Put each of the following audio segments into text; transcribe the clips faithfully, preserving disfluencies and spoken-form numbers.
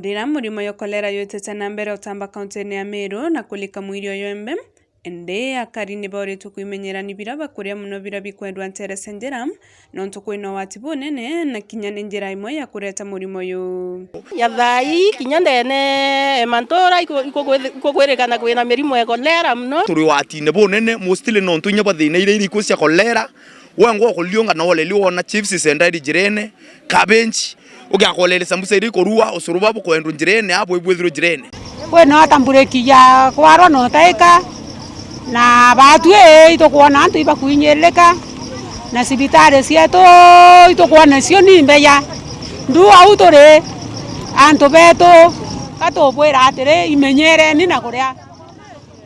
Riria murimo yo kolera yutite na mbere utamba kaunti-ini ya Meru na kulika mwiri o yombe, indi akari ni bauritwe kwimenyera ni bira bakuria muno bira bikwendwa ntere cia njira, nontu kwina ugwati bunene na kinya ni njira imwe ya kureta murimo uyu. Ya thaa ii, kinya ndene e mantura iku-, ikukwiri-, ikukwirikana kwina mirimo ya kolera muno. Turi ugwatine bunene, mostly nontu inya bwa thina iria iri ikuo cia kolera, wengwa ukuriunga na oleli wona chips cendairi njirene, cabbage, ugiakolele sambusa iria ikurua, ucuru bwa bukwendwa njirene, abo ibwithirwe njirene. Kwina utamburiki ya kwarwa na utaika, na baatu ii itukwona antu ibakuinyiririka, na cibitari cietu itukwona cio ni mbeya. Ndu au turi, antu betu, katubwira atiri, imenyereni na kuria.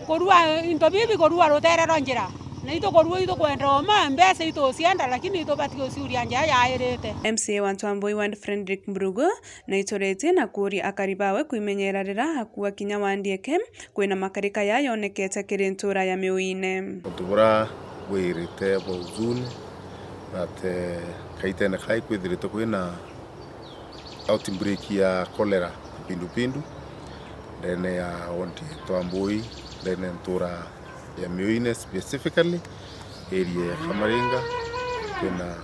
Kurua into bibi kurua rutere rwa njira. Na itukurua itukwenda uma mbeca itucienda, lakini itubati guciuria njira yairite. M C A wa Ntwambui Ward Frederick Mburugu naituritie na kuuria akari bawe kwimenyera rira akua kinya wa ndieke kwina makarika ya yonekete kiri ntura ya Miuine. Untu bura bwirite bwa huzuni that, eh, kaitene kai kwithirite kwina outbreak ya cholera kipindupindu ndene ya ward ya Ntwambui, ndene ntura ya Miuine, specifically area ya Kamaringa, kwina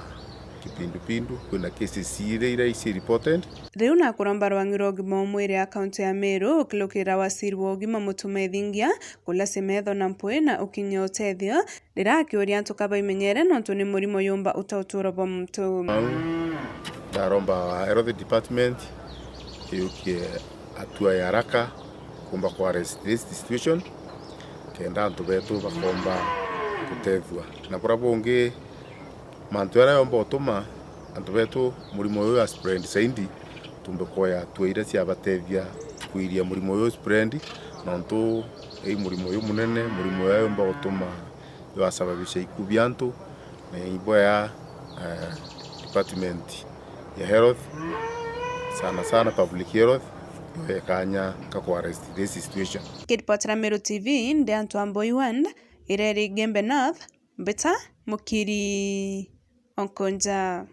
kipindupindu, kwina cases iria iria ici reported. Riu nakuromba rwang'i rwa ugima wa mwiri a kaunti ya Meru ukilukirira waziri wa ugima Mutuma Ithingia kulacia metho na mpwi na ukinyia utethio, riria akiuria antu ka baimenyere nontu ni murimo yumba uta uturo bwa muntu. Au, ndaromba health department iyukie hatua ya haraka kumba ku arrest this situation, kenda antu betu bakomba gutethua. Na buria bungi, mantu jaria yomba gutuma antu betu murimo uyu ya spread zaidi, tumbe kuoya hatua iria ciabatethia kwiria murimo uyu spread, nontu i murimo uyu munene, murimo uria yomba gutuma jwasababisha iku bia antu, na iboya, eh, department ya health, sana sana public health, yoye kanya ka ku arrest this situation. Kiripotera Meru T V, ndi Ntwambui Ward, Ireri Igembe North, Mbita Mukiri Onkonja.